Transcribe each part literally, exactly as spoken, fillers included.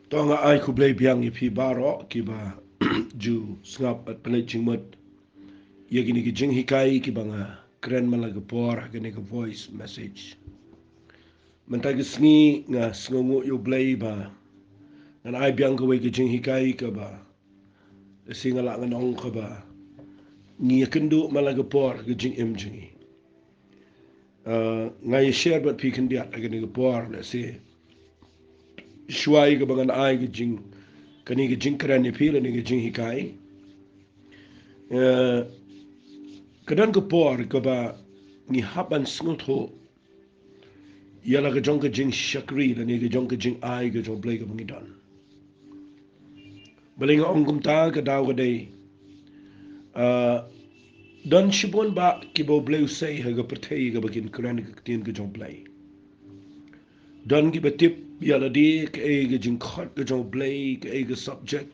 To nga ai khublei biang ïa phi baroh kiba ju sngap bad pynleit jingmut ïa kine ki jinghikai kiba nga kren man la ka por ha kane ka voice message. Mynta ka sngi nga sngewnguh ïa U Blei ba ngan ai biang kawei ka jinghikai kaba lehse nga lah ngan ong kaba ngi ïakynduh man la ka por ha ka jingim jong ngi. Uh, nga ïa share bad phi khyndiat ha kane ka por lehse shuwa ïa kaba ngan ai ka jing, kane ka jingkren ïa phi lane ka jinghikai. Uh, ka don ka por kaba ngi hap ban sngewthuh ïa la ka jong ka jingshakri lane ka jong ka jingai ka jong U Blei kaba ngi don. Balei nga ong kumta? Ka daw ka dei, ah, don shibun bah kiba U Blei u sei ha ka pyrthei kaba kin kren ka ktien ka jong U Blei. Don kiba tip ïa lade kaei ka jingkhot ka jong U Blei, kaei ka subject,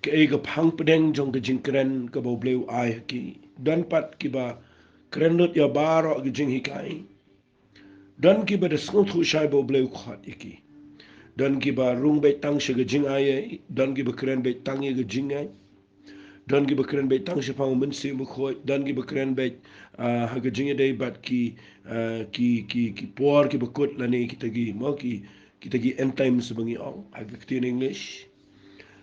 kaei ka phang pdeng jong ka jingkren kaba U Blei u ai ha ki. Don pat kiba kren lut ïa baroh ka jinghikai. Don kiba da sngewthuh shai ba U Blei u khot ïa ki. Don kiba rung beit tang sha ka jingaiei, don kiba kren beit tang ïa ka jingngeit. Don kiba kren beit tang shaphang U Mynsiem Bakhuid, don kiba kren beit, ah, ha ka jingïadei bad ki, ah, ki, ki, ki por kiba kut lane kita ki, mo, ki, kita ki end times ba ngi ong ha ka ktien English.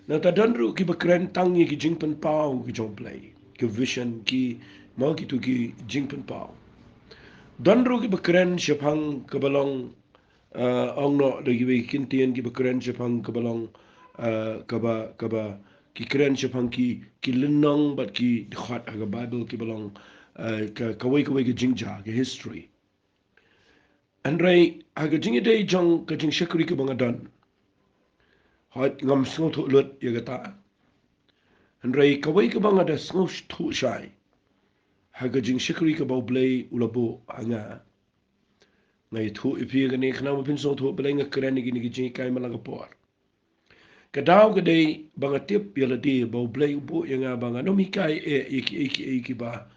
Nangta don ruh kiba kren tang ïa ki jingpynpaw ki jong U Blei, ki vision, ki, mo, kitu ki jingpynpaw. Don ruh kiba kren shaphang kaba long, ah, ong noh da kiwei ki ktien kiba kren shaphang kaba long, ah, kaba, kaba ki kren shaphang ki, ki lynnong bad ki dkhot ha ka Bible kiba long, ah, ka, kawei kawei ka jingjia, ka history. Hynrei ha ka jingïadei jong ka jingshakri kaba nga don, hooid ngam sngewthuh lut ïa kata. Hynrei kawei kaba nga da sngewthuh shai ha ka jingshakri kaba U Blei u la buh ha nga. Nga ïathuh ïa phi ïa kane khnang ba phin sngewthuh balei nga kren ïa kine ki jinghikai man la ka por. Ka daw ka dei ba nga tip ïa lade ba U Blei u buh ïa nga ba ngan ym hikai eh ïa kiei kiei kiba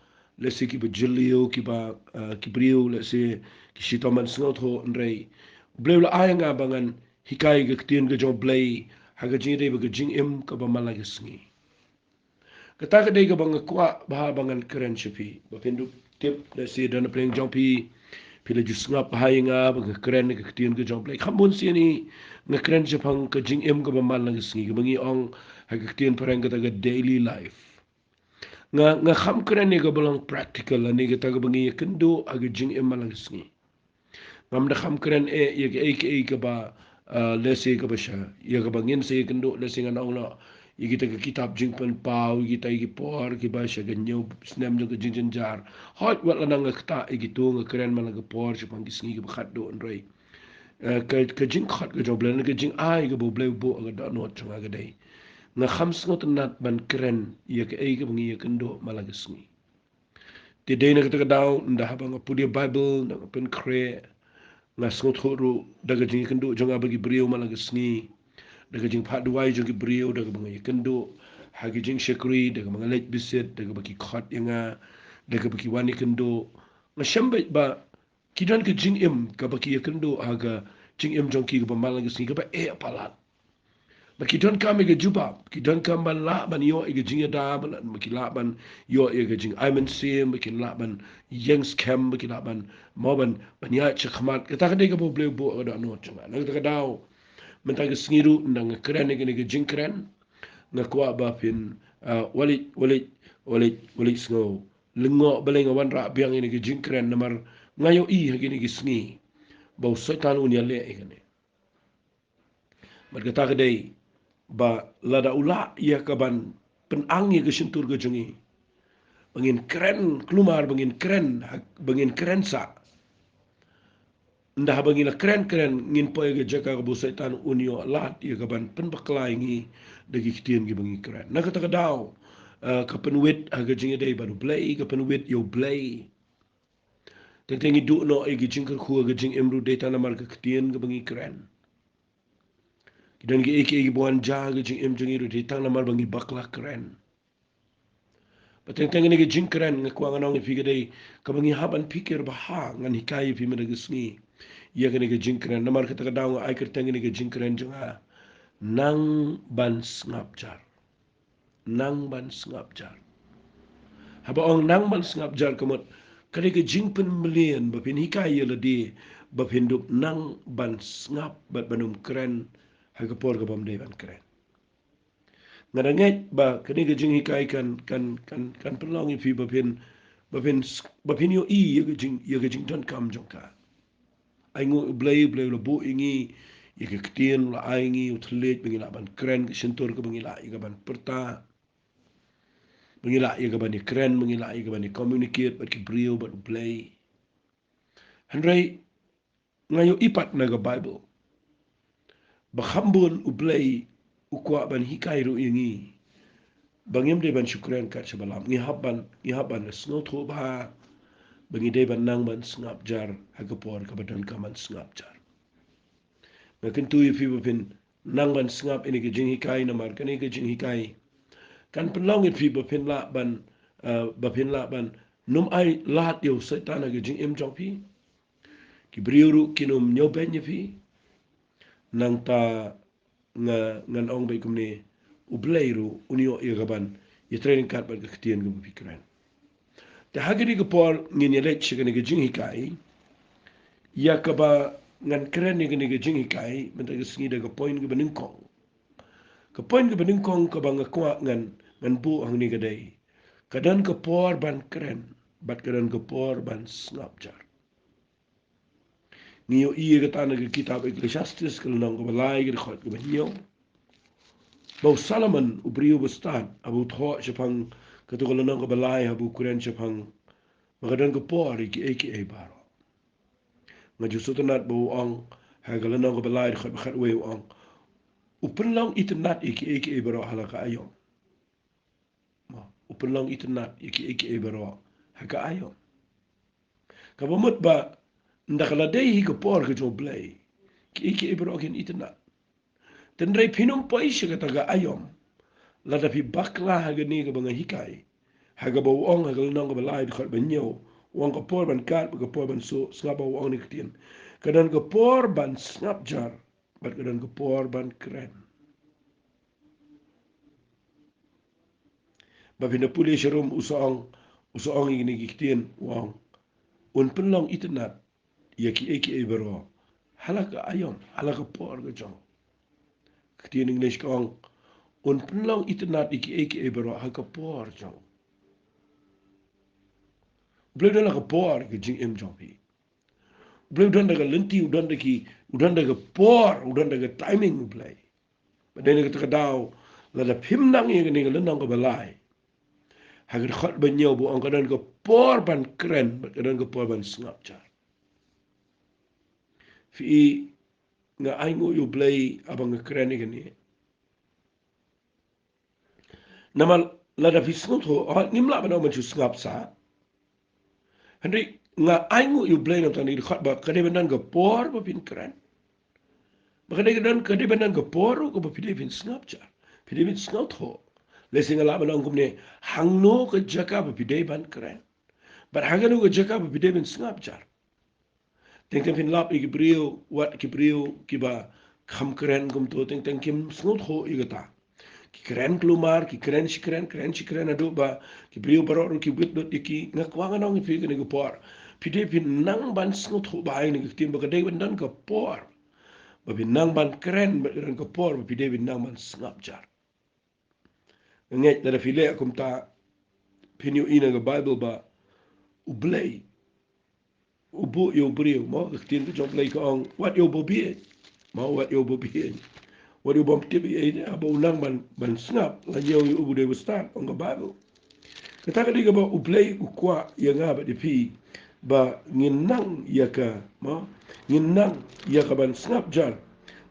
lehse kiba jylliew, kiba, ah, ki briew lehse ki shitom ban sngewthuh, hynrei U Blei u la ai ïa nga ba ngan hikai ka ktien ka jong U Blei ha ka jingïadei bad ka jingim kaba man la ka sngi. Kata ka dei kaba nga kwah bha ba ngan kren sha phi ba phin dup tip lehse don na pdeng jong phi, phi la ju sngap bha ïa nga ba nga kren ka ktien ka jong U Blei. Kham bun sien hi nga kren shaphang ka jingim kaba man la ka sngi kaba ngi ong ha ka ktien phareng kata ka daily life. Nga, nga kham kren ïa kaba long practical lane kata kaba ngi ïakynduh ha ka jingim man la ka sngi. Ngam da kham kren eh ïa kaei kaei kaba, ah, lehse kaba sha, ïa kaba ngin sa ïakynduh lehse ngan ong noh ïa kita ki kitab jingpynpaw, ïa kita ki por kiba sha ka hynñiew snem jong ka jingjynjar. Hooid wat la nang nga ktah ïa kitu, nga kren man la ka por shaphang ki sngi kiba khatduh, hynrei, eh, ka, ka jingkhot ka jong U Blei, ka jingai kaba U Blei u buh ha ka dohnud jong nga ka dei, nga kham sngewtynnat ban kren ïa kaei kaba ngi ïakynduh man la ka sngi. Te dei na kata ka daw, ynda haba nga pule Bible, ynda nga pynkhreh, nga sngewthuh ruh da ka jingïakynduh jong nga bad ki briew man la ka sngi, da ka jingphah duwai jong ki briew, da kaba nga ïakynduh ha ki jingshakri, da kaba nga leit visit, da kaba ki khot ïa nga, da kaba ki wan ïakynduh. Nga shem beit ba ki don ka jingim kaba ki ïakynduh ha ka jingim jong ki kaba man la ka sngi kaba eh palat. Ba ki donkam ïa ka jubab, ki donkam ban lah ban ïoh ïa ka jingïada, ban, ba ki lah ban ïoh ïa ka jingai mynsiem, ba ki lah ban ïeng skhem, ba ki lah ban, mo, ban, ban ïaid shakhmat. Kata ka dei kaba U Blei u buh ha ka dohnud jong nga. Na kata ka daw, mynta ka sngi ruh ynda nga kren ïa kane ka jingkren, nga kwah ba phin, ah, walij, walij, walij, walij sngew lyngngoh balei nga wanrah biang ïa kane ka jingkren, namar nga ïohi ha kine ki sngi ba u Soitan un ïaleh ïa kane. Bad kata ka dei ba lada u lah ïa ka ban pynang ïa ka shyntur ka jong ngi ba ngin kren kulmar, ba ngin kren, ba ngin kren sah. Ynda haba ngi la kren kren ngin poi ha ka jaka kaba u Soitan un ïoh lad ïa ka ban pynbakla ïa ngi da ki ktien kiba ngi kren. Na kata ka daw, eh, ka pynwit ha ka jingïadei bad U Blei, ka pynwit ïa U Blei. Teng teng ngi duh noh ïa ki jingkyrkhu ha ka jingim ruh dei tang namar ka ktien kaba ngi kren. Ki don kiei kiei kiba wan jia ha ka jingim jong ngi ruh dei tang namar ba ngi bakla kren. Ba teng teng kane ka jingkren nga kwah ngan ong ïa phi ka dei kaba ngi hap ban pyrkhat bha, ngan hikai ïa phi mynta ka sngi ïa kane ka jingkren. Namar kata ka daw nga ai kyrteng ïa kane ka jingkren jong nga Nang ban sngap jar. Nang ban sngap jar. Haba ong nang ban sngap jar ka mut, ka dei ka jingpynmlien ba phin hikai ïa lade, ba phin dup nang ban sngap bad ban ym kren ha ka por kaba ym dei ban kren. Nga da ngeit ba kane ka jinghikai kan, kan, kan, kan pynlong ïa phi ba phin, ba phin, ba phin ïohi ïa ka jing, ïa ka jingdonkam jong ka. Ai nguh U Blei, U Blei u la buh ïa ngi ïa ka ktien, u la ai ngi u thylliej ba ngi lah ban kren ka shyntur kaba ngi lah ïa ka ban pyrta, ba ngi lah ïa ka ban ïakren, ba ngi lah ïa ka ban ïa communicate bad ki briew bad U Blei. Hynrei nga ïohi pat na ka Baibl ba kham bun U Blei u kwah ban hikai ruh ïa ngi ba ngim dei ban shu kren kat shaba lam. Ngi hap ban, ngi hap ban sngewthuh bha ba ngi dei ban nang ban sngap jar ha ka por kaba donkam ban sngap jar. Nga kyntu ïa phi ba phin nang ban sngap ïa kane ka jinghikai, namar kane ka jinghikai kan pynlong ïa phi ba phin lah ban, eh, ba phin lah ban ym ai lad ïa u Soitan ha ka jingim jong phi. Ki briew ruh kin ym ñiewbeiñ ïa phi. Nangta nga, ngan ong beit kumne, U Blei ruh un ïoh ïa ka ban ïatrei ryngkat bad ka ktien kaba phi kren. Te ha kane ka por ngin ïaleit sha kane ka jinghikai, ïa kaba ngan kren ïa kane ka jinghikai mynta ka sngi da ka point kaba nyngkong. Ka point kaba nyngkong kaba nga kwah ngan, ngan buh hangne ka dei, ka don ka por ban kren bad ka don ka por ban sngap jar. Ngi ïohi ïa kata na ka kitab Ecclesiastes ka lynnong kaba lai ka dkhot kaba hynñiew, ba u Solomon u briew ba stad haba u thoh shaphang kato ka lynnong kaba lai, haba u kren shaphang ba ka don ka por ïa kiei kiei baroh. Nga ju sngewtynnat ba u ong ha ka lynnong kaba lai dkhot ba khatwei u ong, u pynlong itynnat ïa kiei kiei baroh ha la ka aïom. Mo, u pynlong itynnat ïa kiei kiei baroh ha ka aïom. Kaba mut ba ynda ka la dei hi ka por ka jong U Blei, kiei kiei baroh kin itynnat. Hynrei phin ym poi sha kata ka aïom lada phi bakla ha kane kaba nga hikai. Ha kaba u ong ha ka lynnong kaba lai dkhot ba hynñiew, u ong ka por ban kad bad ka por ban sngap, ba u ong ne ka ktien, ka don ka por ban sngap jar bad ka don ka por ban kren. Ba phin da pule sharum u sa ong, u sa ong ïa kine ki ktien, u ong, un pynlong itynnat ïa kiei kiei baroh ha la ka aïom, ha la ka por ka jong. Ka ktien English ka ong, un pynlong itynnat ïa kiei kiei baroh ha ka por jong. U Blei u don la ka por ka jingim jong phi. U Blei u don da ka lynti, u don da ki, u don da ka por, u don da ka timing U Blei. Bad dei na kata ka daw, lada phim nang ïa kane ka lynnong kaba lai, ha ka dkhot ba hynñiew ba u ong ka don ka por ban kren bad ka don ka por ban sngap jar. Phi i, nga ai nguh ïa U Blei haba nga kren ïa kane. Namar lada phi sngewthuh, oh, ngim lah ban ong ban shu sngap sah. Hynrei nga ai nguh ïa U Blei namar kane ka dkhot ba ka dei ban don ka por ba phin kren. Ba ka dei ka don, ka dei ban don ka por ruh kaba phi dei phin sngap jar, phi dei phin sngewthuh. Lehse nga lah ban ong kumne, hangno ka jaka ba phi dei ban kren, bad hangno ka jaka ba phi dei ban sngap jar. Teng teng phin lap ïa ki briew, wat ki briew kiba kham kren kumto, teng teng kim sngewthuh ïa kata. Ki kren kulmar, ki kren shi kren, kren shi kren haduh ba ki briew baroh ruh ki wit lut ïa ki. Nga kwah ngan ong ïa phi kane ka por, phi dei phin nang ban sngewthuh bha ïa kane ka ktien ba ka dei ban don ka por ba phin nang ban kren, bad ka don ka por ba phi dei phin nang ban sngap jar. Nga ngeit lada phi leh kumta, phin ïohi na ka Baibl ba U Blei u buh ïa u briew, mo, ka ktien ka jong U Blei ka ong, wat ïa u babieit, mo, wat ïa u babieit, wat ïa u bym tip ei ei, haba u nang ban, ban sngap, la ñiew ïa u ba u dei ba stad, ong ka Baibl. Kata ka dei kaba U Blei u kwah ïa nga bad ïa phi ba ngin nang ïa ka, mo, ngin nang ïa ka ban sngap jar.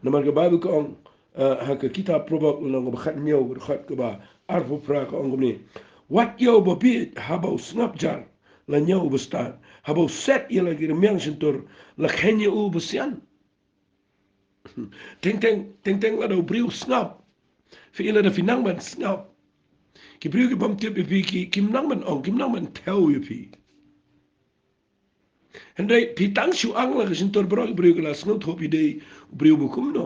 Namar ka Baibl ka ong, eh, ha ka kitab Proverb lynnong kaba khathynñiew, dkhot kaba arphew phra ka ong kumne, wat ïa u babieit haba u sngap jar, la ñiew u ba stad, haba u set ïa la ki rmiang shyntur, la kheiñ ïa u ba sian. Teng teng, teng teng lada u briew u sngap, phi i, lada phi nang ban sngap, ki briew ki bym tip ïa phi ki, kim nang ban ong, kim nang ban thew ïa phi. Hynrei phi tang shu ang la ka shyntur baroh ki briew ki la sngewthuh phi dei u briew ba kumno.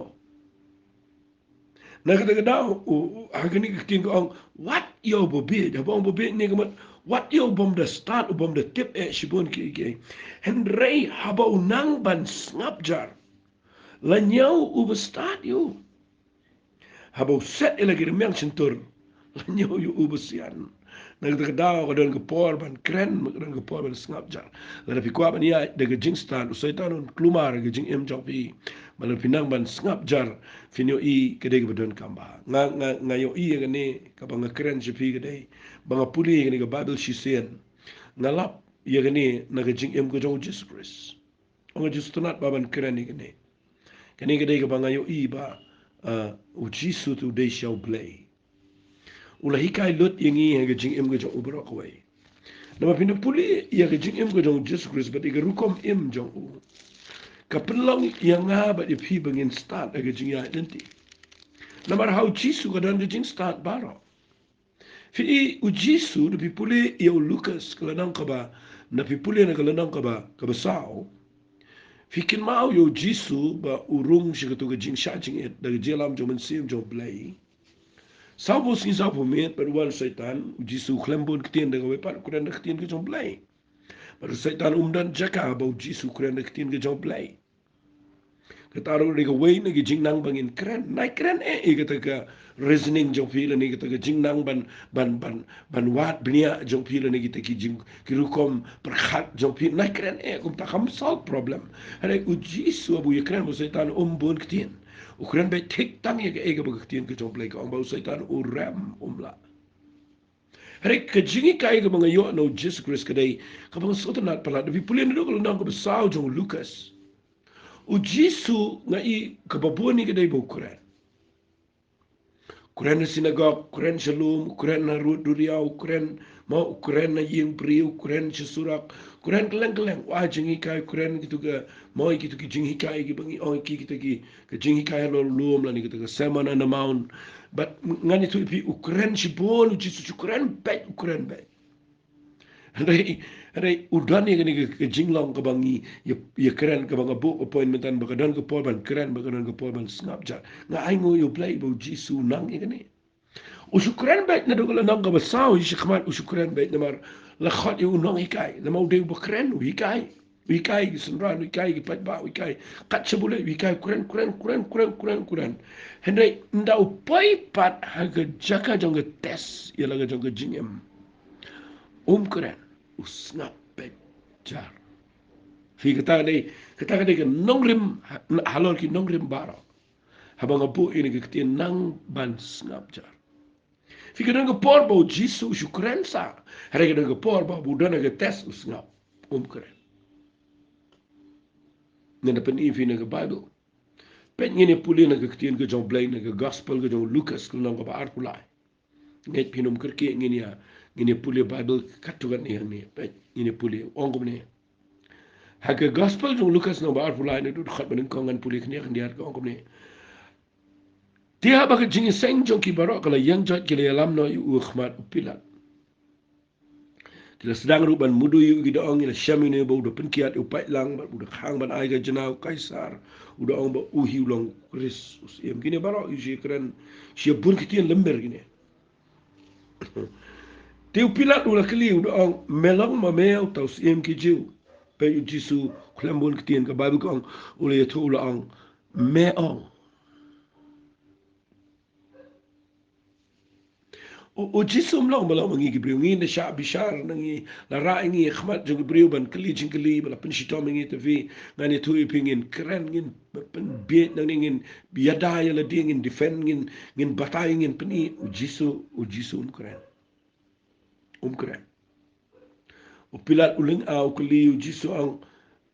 Na kata ka daw, u, u, ha kane ka ktien ka ong, wat ïa u babieit, haba ong babieit ne ka mut, wat ïa u bym da stad, u bym da tip eh shibun ki, ki. Hynrei haba u nang ban sngap jar, la ñiew u ba stad ïa u. Haba u set ïa la ki rmiang shyntur, la ñiew ïa u ba sian. Na kata ka daw ka don ka por ban kren, ka don ka por ban sngap jar. Lada phi kwah ban ïaid da ka jingstad, u Soitan un kulmar ka jingim jong phi. Bad lada phi nang ban sngap jar, phin ïohi ka dei kaba donkam bha. Nga, nga, nga ïohi ïa kane, kaba nga kren sha phi ka dei, ba nga pule ïa kane ka Baibl shisien, nga lap ïa kane na ka jingim ka jong u Jisu Khrist. Ong u Jisu, tang ba ban kren ïa kane. Kane ka dei kaba nga ïohi ba, ah, u Jisu te u dei sha u Blei. U la hikai lut ïa ngi ha ka jingim ka jong u baroh kawei. Namar phin pule ïa ka jingim ka jong u Jisu Khrist bad ïa ka rukom im jong u, ka pynlong ïa nga bad ïa phi ba ngin stad ha ka jingïaid lynti. Namar ha u Jisu ka don ka jingstad baroh. Phi i u Jisu, na phi pule ïa u Lukas ka lynnong kaba, na phi pule na ka lynnong kaba, kaba saw, phi kynmaw ïa u Jisu ba u rung sha katu ka jingshah jingit da ka jingïalam jong u Mynsiem jong u Blei. Sawphew sngi sawphew miet, bad u wan u Soitan, u Jisu u khlem bun ktien da kawei pat, u kren da ka ktien ka jong u Blei. Bad u Soitan um don jaka ba u Jisu u kren da ka ktien ka jong u Blei. Kata ruh dei kawei na ki jingnang ba ngin kren. Nai kren eh ïa kata ka reasoning jong phi lane kata ka jingnang ban, ban, ban, ban wad bniah jong phi lane kita ki jing, ki rukom pyrkhat jong phi. Nai kren eh, kumta kam solve problem. Hynrei u Jisu haba u ïakren bad u Soitan um bun ktien. U kren beit thik tang ïa kaei kaba ka ktien ka jong u Blei ka ong, bad u Soitan u rem, um lah. Hynrei ka jinghikai kaba nga ïoh na u Jisu Khrist ka dei kaba nga sngewtynnat palat. Lada phi pule naduh ka lynnong kaba saw jong u Lukas, u Jisu nga i kaba bun ïa ka dei ba u kren. U kren ha sinagog, u kren sha lum, u kren ha rud duriaw, u kren, mo, u kren ha ïing briew, u kren sha surok, u kren kylleng kylleng. U ai jinghikai, u kren kito ka, mo, kito ki jinghikai kiba ngi ong ki, kita ki, ka jinghikai halor u lum lane kata ka Sermon on the Mount. Bad ngan ïathuh ïa phi, u kren shibun, u Jisu u kren beit, u kren beit. Hynrei, hynrei u don ïa kane ka, ka jinglong kaba ngi ïa, ïakren, kaba nga buh ka point mynta ba ka don ka por ban kren, ba ka don ka por ban sngap jar. Nga ainguh ïa u Blei ba u Jisu u nang ïa kane. U shu kren beit naduh ka lynnong kaba saw ïa shi khmat, u shu kren beit namar la khot ïa u nonghikai, namar u dei uba kren, u hikai. U hikai ki synran, u hikai ki paidbah, u hikai kat shaba u leit, u hikai, u kren, kren, kren. Hynrei ynda u poi pat ha ka jaka jong ka test, ïa la ka jong ka jingim, um kren, u sngap beit jar. Phi, kata ka dei, kata ka dei ka nongrim ha, halor ki nongrim baroh. Haba nga buh ïa kane ka ktien nang ban sngap jar. Phi, ka don ka por ba u Jisu u shu kren sa. Hynrei ka don ka por ba u don ha ka test u sngap. Um kren. Ngan da pyni ïa phi na ka Baibl. Peit, ngin ïa pule na ka ktien ka jong u Blei na ka Gospel ka jong u Lukas ka lynnong kaba arphew lai. Ngeit phin ym kyrkieh, ngin ïa, ngin ïa pule Baibl katto katne hangne. Peit, ngin ïa pule, ong kumne. Ha ka Gospel jong u Lukas lynnong ba arphew lai, naduh dkhot ba nyngkong ngan pule khyndiat khyndiat, ka ong kumne. Te haba ka jingïaseng jong ki baroh ka la ïeng joit, ki la ïalam noh ïa u ha khmat u Pilat. Ki la sdang ruh ban mudui ïa u, ki da ong, ngi la shem ïa une ba u da pynkiad ïa u paidlang, bad u da khang ban ai ka jngai u Kaisar. U da ong ba u hi u long Khrist, u Syiem. Kine baroh ki shu kren, shu bun ktien lymmer kine. Te u Pilat u la kylli, u da ong, me long ma me uta u Syiem ki Jiw? Peit, u Jisu u khlem bun ktien, ka Baibl ka ong, u la ïathuh, u la ong, me ong. U, u Jisu um long ba long ma ngi ki briew, ngi da shah bishar, ngi la rah ïa ngi ha khmat jong ki briew ban kylli jingkylli, ba la pynshitom ïa ngi. Te phi, ngan ïathuh ïa phi, ngin kren, ngin pynbieit, nangne ngin ïada ïa lade, ngin defend, ngin, ngin batai, ngin pyni. U Jisu, u Jisu um kren. Um kren. U Pilat u lyngngoh, u kylli, u Jisu ong,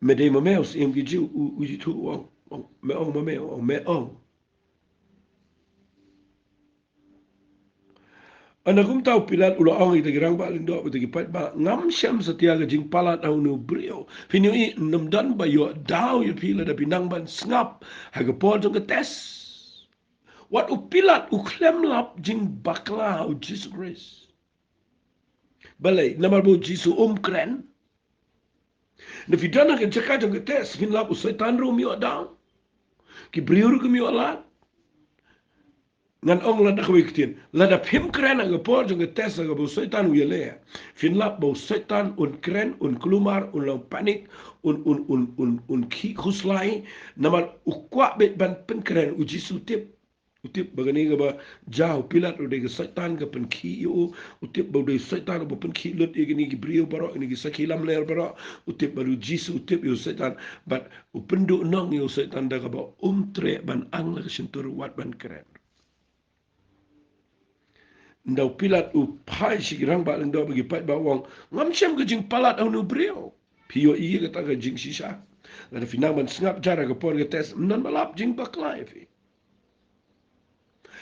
me dei ma me u Syiem ki Jiw? U, u Jisu u ong, ong, me ong ma me, ong, me ong. Ynda kumta u Pilat u la ong ïa kita ki rangbah lyngdoh bad kita ki paidbah, ngam shym satia ka jingpalat ha une u briew. Phin ïohi, ym don ba ïoh daw ïa phi lada phi nang ban sngap ha ka por jong ka test. Wat u Pilat u khlem lap jingbakla ha u Jisu Khrist. Balei? Namar ba u Jisu um kren. Lada phi don ha ka jaka jong ka test, phin lap u Soitan ruh um ïoh daw. Ki briew ruh kim ïoh lad. Ngan ong lada kawei ka ktien, lada phim kren ha ka por jong ka test ha kaba u Soitan u ïaleh, phin lap ba u Soitan un kren, un kulmar, un long panic, un, un, un, un, un khih khuslai. Namar u kwah beit ban pynkren, u Jisu u tip. U tip ba kane kaba jia ha u Pilat u dei ka Soitan ka pynkhih ïa u. U tip ba u dei u Soitan uba pynkhih lut ïa kine ki briew baroh, kine ki sakhi lamler baroh. U tip ba u Jisu u tip ïa u Soitan. Bad u pynduhnong ïa u Soitan da kaba um treh ban ang la ka shyntur wat ban kren. Ynda u Pilat u phai sha ki rangbah lyngdoh bad ki paidbah, u ong, ngam shem ka jingpalat ha une u briew. Phi ïohi ïa kata ka jingshisha? Lada phi nang ban sngap jar ha ka por ka test, ym don ba lap jingbakla ïa phi.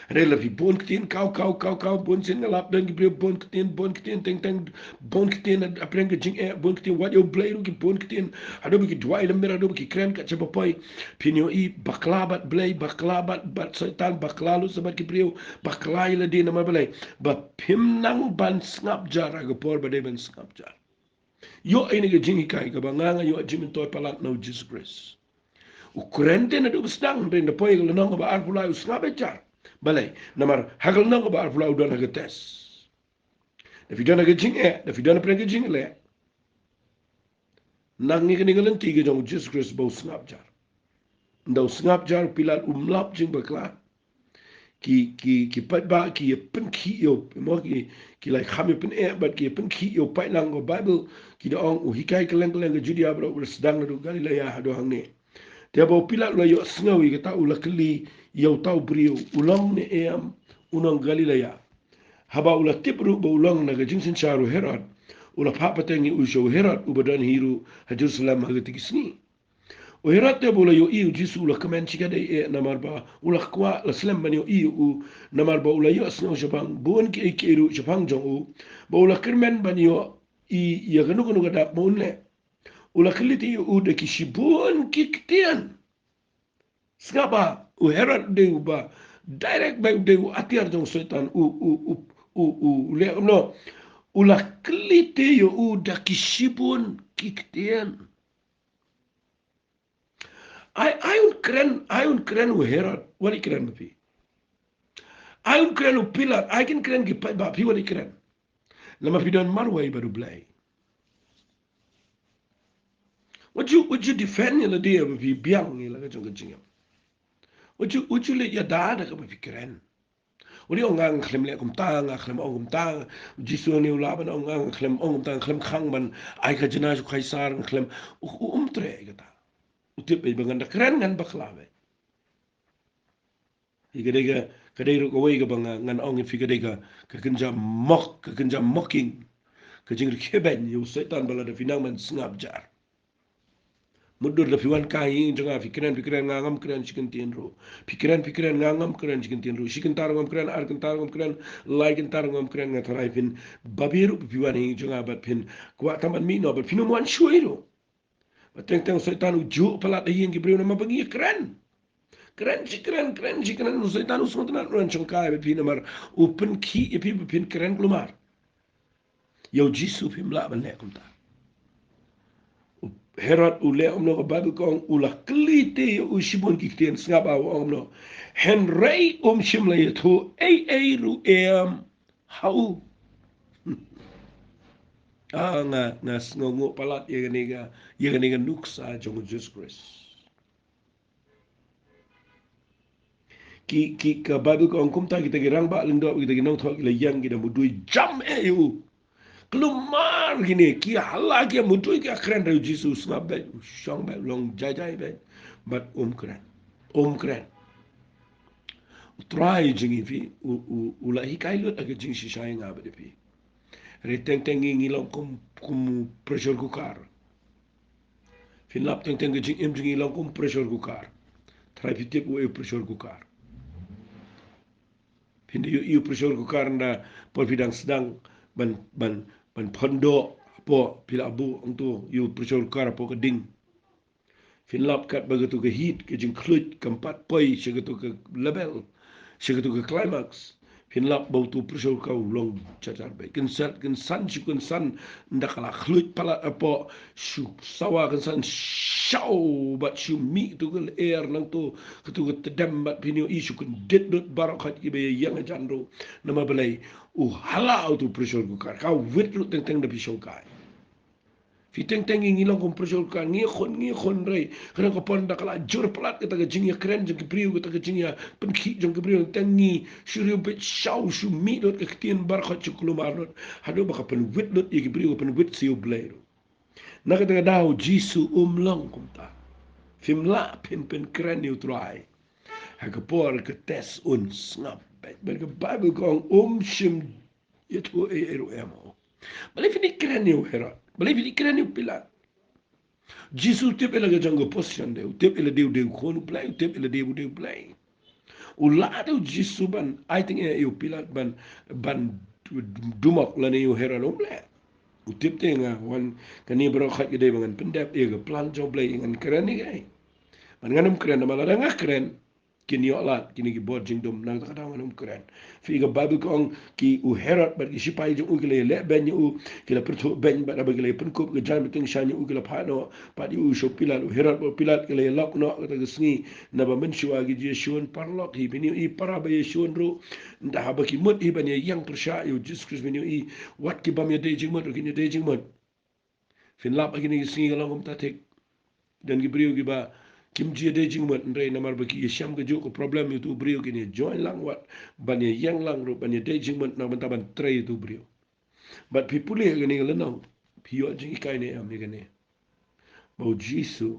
Hynrei la phi bun ktien, kaw, kaw, kaw, kaw, bun sien nga lap, don ki briew bun ktien, bun ktien, teng teng, bun ktien hapdeng ka jingeh, bun ktien wat ïa u Blei ruh ki bun ktien. Haduh ba ki duwai lamler, haduh ba ki kren kat shaba poi. Phin ïohi bakla bad Blei, bakla bad, bad Soitan, bakla lut sa bad ki briew, bakla ïa lade namar balei? Ba phim nang ban sngap jar ha ka por ba dei ban sngap jar. Ïoh ïa kane ka jinghikai kaba nga, nga ïoh jingmyntoi palat na u Jisu Khrist. U kren te naduh ba sdang, hynrei ynda poi ha ka lynnong kaba arphew lai u sngap beit jar. Balei? Namar ha ka lynnong kaba arphew lai u don ha ka test. Da phi don ha ka jingeh, da phi don hapdeng ka jingleh, nang ïa kane ka lynti ka jong u Jisu Khrist ba u sngap jar. Ynda u sngap jar, u Pilat um lap jingbakla. Ki, ki, ki paidbah ki ïa pynkhih ïa u, mo, ki, ki la kham ïa pyneh bad ki ïa pynkhih ïa u paidlang. Ka Baibl ki da ong u hikai kylleng kylleng ka Judia baroh, u la sdang naduh Galilea haduh hangne. Te haba u Pilat u la ïohsngew ïa kata, u la kylli ïa uta u briew, u long ne em u nong Galilea. Haba u la tip ruh ba u long na ka jingsynshar u Herod, u la phah pateng ïa u sha u Herod uba don hi ruh ha Jerusalem ha katei ka sngi. U Herod te haba u la ïohi ïa u Jisu u la kmen shikatdei eh, namar ba u la kwah, la slem ban ïohi ïa u, namar ba u la ïohsngew shaphang bun kiei kiei ruh shaphang jong u, ba u la kyrmen ban ïohi ïa kano kano ka dak ba un leh. U la kylli te ïa u da ki shibun ki ktien. Sngap ba u Herod u dei uba direct beit, u dei u atiar jong u Soitan, u, u, u, u, u leh kumno? U la kylli te ïa u da ki shibun ki ktien. Ai, ai un kren, ai un kren u Herod, wat i kren ma phi. Ai un kren u Pilat, ai kin kren ki paidbah, phi wat i kren. Namar phi don marwei bad u Blei. Wat ju, wat ju defend ïa lade ba phi biang ïa la ka jong ka jingim. Wat ju, wat ju leit ïada da kaba phi kren. Wat ong nga khlem leh kumta, nga khlem ong kumta. U Jisu ne u lah ban ong nga khlem ong kumta, nga khlem khang ban ai khajna sha u Kaisar, nga khlem. U, u, um treh ïa kata. U tip beit ba ngan da kren ngan bakla beit. Ïa ka dei ka, ka dei ruh kawei kaba nga, ngan ong ïa phi ka dei ka, ka kynja mock, ka kynja mocking. Ka jingriewkhia beiñ ïa u Soitan ba lada phi nang ban sngap jar. Mutdur da phi wan kai ha ïing jong nga, phi kren, phi kren, nga ngam kren shi kyntien ruh. Phi kren, phi kren, nga ngam kren shi kyntien ruh. Shi kynta ruh ngam kren, ar kynta ruh ngam kren, lai kynta ruh ngam kren, nga tharai phin babe ruh ba phi wan ha ïing jong nga bad phin kwah tang ban mih noh, bad phin ym wan shuh ruh. Ba teng teng u Soitan u juh palat ha ïing ki briew namar ba ngi kren. Kren shi kren, kren shi kren, u Soitan u sngewtynnat ban shongkai bad phi namar u pynkhih ïa phi ba phin kren kulmar. Ïa u Jisu phim lah ban leh kumta. U Herod u leh kumno? Ka Baibl ka ong u la kylli te ïa u shibun ki ktien. Sngap ba u ong kumno? Hynrei um shym la ïathuh ei ei ruh em ha u. Ah, nga, nga sngewnguh palat ïa kane ka, ïa kane ka nuksa jong u Jisu Khrist. Ki, ki, ka Baibl ka ong kumta, kita ki rangbah lyngdoh, kita ki nongthoh ki la ïeng, ki da mudui jam eh ïa u. Kulmar kine, ki hala ki mudui, ki kren, hynrei u Jisu u sngap beit, u shong beit, u long jai jai beit. Bad um kren. Um kren. U Trai jong ngi phi, u, u, u la hikai lut ha ka jingshisha ïa nga bad ïa phi. Hynrei teng teng ngi, ngi long kum, kum pressure cooker. Phin lap teng teng ka jingim jong ngi long kum pressure cooker. Tharai phi tip uei u pressure cooker. Phin da ïohi u pressure cooker ynda por phi dang sdang ban, ban, ban phondoh hapoh, phi la buh hangto ïa u pressure cooker hapoh ka ding. Phin lap katba kato ka heat, ka jingkhluit, kam pat poi sha kato ka level, sha kato ka climax. Phin lap ba utu u pyrshah ka u long jar jar beit. Kynsan, kynsan, shu kynsan, ynda ka la khluit palat hapoh, shu sawa kynsan shaw bad shu mih tu ka lyer nangtu, katu ka tdem bad phin ïohi shu kyndit lut baroh khoit kiba ïeng hajan ruh. Namar balei? U hala utu u pressure cooker. Ka wit ruh teng teng da phi shongkai. Phi teng teng ngi long kum pressure cooker, ngi khun, ngi khun rei. Kane ka por ynda ka la jur palat kata ka jingïakren jong ki briew, kata ka jingïapynkhih jong ki briew, teng ngi shu riewbeit shaw, shu mih lut ka ktien baroh khoit, shu kulmar lut. Haduh ba ka pynwit lut ïa ki briew, ka pynwit sha U Blei ruh. Na kata ka daw u Jisu um long kumta. Phim lah phin pynkren ïa U Trai ha ka por ka test, un sngap beit. Bad ka Baibl ka ong um shym ïathuh ei ei ruh ïa u. Balei phin ïakren ïa u Herod? Balei phin ïakren ïa u Pilat? Jisu u tip ïa la ka jong ka position de, u tip ïa la de u dei u khun U Blei, u tip ïa la de u dei U Blei. U lah te u Jisu ban ai tang ïa u Pilat ban, ban dumok lane ïa u Herod? Um leh. U tip te nga wan kane baroh khoit ka dei ba ngan pyndep ïa ka plan jong U Blei, ngan kren ïa kaei. Ban ngan ym kren namar lada nga kren, kin ïoh lad kine ki bor jingdum, na kata ka daw ngan ym kren. Phi, ka Baibl ka ong ki, u Herod bad ki shipai jong u ki la leh beiñ ïa u, ki la pyrthuh beiñ, bad haba ki la pynkup ka jaiñ ba tyngshaiñ ïa u ki la phah noh pat ïa u sha u Pilat. U Herod bad u Pilat ki la lok noh kata ka sngi, naba mynshuwa ki ju ïashun paralok hi. Phin ïohi para ba ïashun ruh, ynda haba ki mut hi ban ïa ïeng pyrshah ïa u Jisu Khrist, phin ïohi wat ki bym ïadei jingmut ruh kin ïadei jingmut. Phin lap ha kine ki sngi ka long kumta thik. Don ki briew kiba kim ju ïadei jingmut, hynrei namar ba ki ïashem kajuh ka problem ïa utu u briew, kin ïa join lang wat ban ïa ïeng lang ruh ban ïadei jingmut na ka bynta ban trei ïa utu u briew. Bad phi pule ha kane ka lynnong, phi ïoh jinghikai ne em ïa kane? Ba u Jisu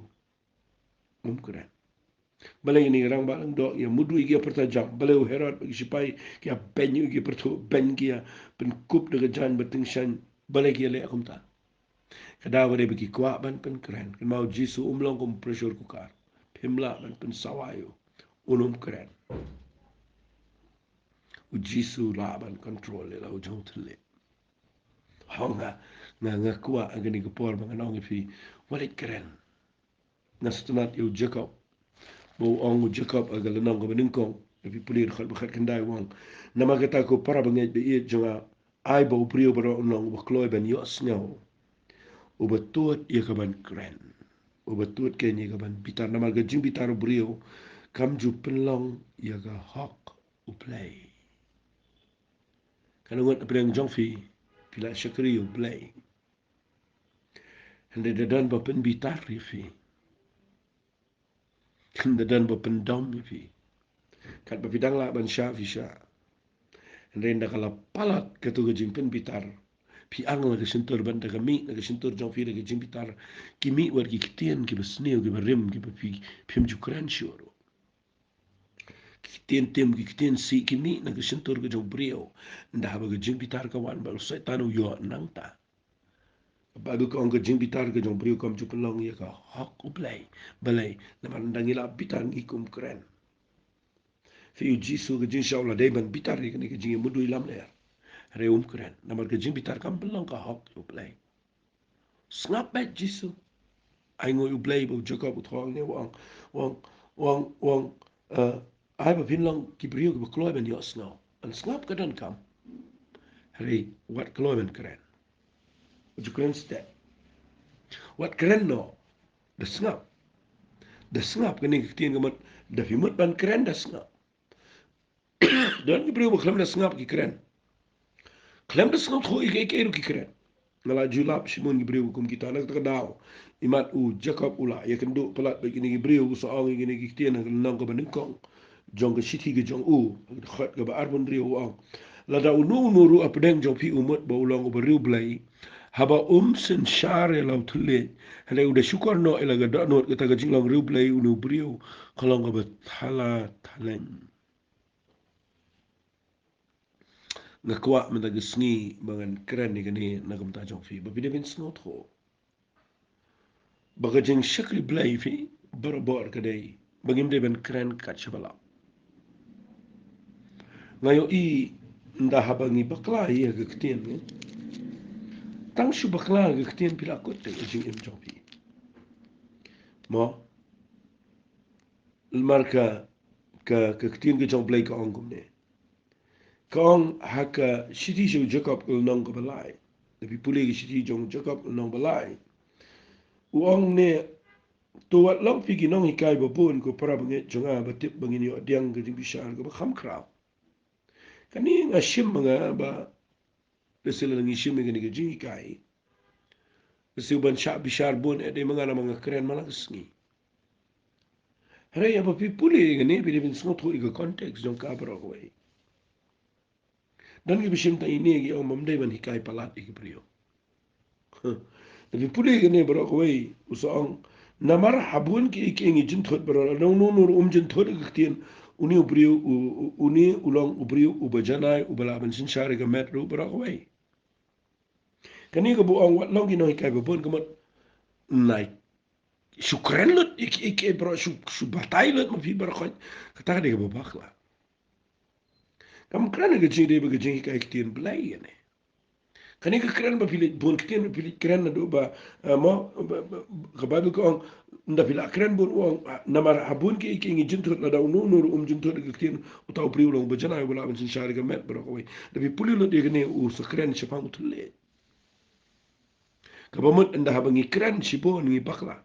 um kren. Balei kine ki rangbah lyngdoh ki ïa mudui, ki ïa pyrta jam? Balei u Herod bad ki shipai ki ïa beiñ ïa u, ki ïa pyrthuh beiñ, ki ïa pynkup da ka jaiñ ba tyngshaiñ? Balei ki ïa leh kumta? Ka daw ka dei ba ki kwah ban pynkren. Kynmaw, u Jisu um long kum pressure cooker. Phim lah ban pynsawa ïa u. Un um kren. U Jisu lah ban control ïa la u jong u thylliej. Hooid nga, nga, nga kwah ha kane ka por ba ngan ong ïa phi, wat leit kren. Nga sngewtynnat ïa u Jakob, ba u ong u Jakob ha ka lynnong kaba nyngkong, ïa phi pule dkhot ba khatkhyndai, u ong: Namar kata, ko para bangeit ba ïeit jong nga, ai ba u briew baroh un long uba kloi ban ïohsngew, uba tuid ïa ka ban kren, uba tuid keiñ ïa ka ban bitar. Namar ka jingbitar u briew kam ju pynlong ïa ka hok U Blei. Ka nongot hapdeng jong phi, phi la shakri ïa U Blei. Hynrei da don ba pynbitar ïa phi. Hynrei da don ba pyndom ïa phi. Katba phi dang lah ban shah, phi shah. Hynrei ynda ka la palat katu ka jingpynbitar, phi ang la ka shyntur, bad ynda ka mih na ka shyntur jong phi da ka jingbitar, ki mih wat ki ktien kiba sniew, kiba rim, kiba phi, phim ju kren shuh ruh. Ki ktien tim, ki ktien sih, ki mih na ka shyntur ka jong u briew. Ynda haba ka jingbitar ka wan, bad u Soitan u ïoh nangta. Ka Baibl ka ong ka jingbitar ka jong u briew kam ju pynlong ïa ka hok U Blei. Balei? Namar ynda ngi la bitar ngi kum kren. Phi, u Jisu ka jingshisha u la dei ban bitar ïa kane ka jingïamudui lamler. Hynrei um kren. Namar ka jingbitar kam pynlong ka hok U Blei. Sngap beit Jisu. Ainguh ïa U Blei ba u Jakob u thoh hangne, u ong, u ong, u ong, u ong, eh, ai ba phin long ki briew kiba kloi ban ïohsngew. Ban sngap ka donkam. Hynrei wat kloi ban kren. Wat ju kren stet. Wat kren noh. Da sngap. Da sngap, kane ka ktien ka mut, da phi mut ban kren, da sngap. Don ki briew ba khlem da sngap ki kren. Khlem da sngewthuh ïa kiei kiei ruh ki kren. Nga la ju lap shibun ki briew kum kita. Na kata ka daw, imat u Jakob u la ïakynduh palat bad kine ki briew, u sa ong ïa kine ki ktien ha ka lynnong kaba nyngkong jong ka shithi ka jong u, dkhot kaba arphew hynriew, u ong: Lada uno uno ruh hapdeng jong phi u mut ba u long uba riewblei, haba um synshar ïa la u thylliej, hynrei u da shukor noh ïa la ka dohnud, kata ka jinglong riewblei une u briew ka long kaba thala thaleng. Nga kwah mynta ka sngi ba ngan kren ïa kane na ka bynta jong phi, ba phi dei ban sngewthuh ba ka jingshakri Blei phi, barabor ka dei ba ngim dei ban kren kat shaba lap. Nga ïohi ynda haba ngi bakla ïa ka ktien, ngi tang shu bakla ïa ka ktien, phi la kut ïa ka jingim jong phi. Mo? Namar ka, ka, ka ktien ka jong Blei ka ong kumne: Ka ong ha ka shithi sha u Jakob lynnong kaba lai. Lada phi pule ka shithi jong u Jakob lynnong ba lai, u ong ne, to wat long phi ki nonghikai babun, ko para bangeit jong nga, ba tip ba ngin ïoh pdiang ka jingbishar kaba kham khraw. Kane nga shim ma nga ba, lehse lada ngi shim ïa kane ka jinghikai, lehse u ban shah bishar bun eh dei ma nga namar nga kren man la ka sngi. Hynrei haba phi pule ïa kane, phi dei ban sngewthuh ïa ka context jong ka baroh kawei. Don kiba shim tang ine, ki ong ba ym dei ban hikai palat ïa ki briew. Lada phi pule ïa kane baroh kawei, u sa ong, namar ha bun kiei kiei ngi jynthut baroh, lada uno uno ruh um jynthut ïa ka ktien, une u briew, u, u, une u long u briew uba janai, uba lah ban synshar ïa ka met ruh baroh kawei. Kane kaba ong wat long ki nonghikai babun, ka mut nai shu kren lut ïa ki, ïa ki baroh, shu, shu batai lut ma phi baroh khoit. Kata ka dei kaba bakla. Kam kren ka jingdei ba ka jinghikai ktien Blei ïa ne. Kane ka kren ba phi leit bun ktien, ba phi leit kren naduh ba, eh, mo, ba, ba, ka Baibl ka ong, ynda phi la kren bun, u ong, ah, namar ha bun kiei kiei ngi jynthut, lada uno uno ruh um jynthut ïa ka ktien, uta u briew u long uba janai, uba lah ban synshar ïa ka met baroh kawei. Lada phi pule lut ïa kane, u sa kren shaphang u thylliej. Kaba mut ynda haba ngi kren shibun ngi bakla.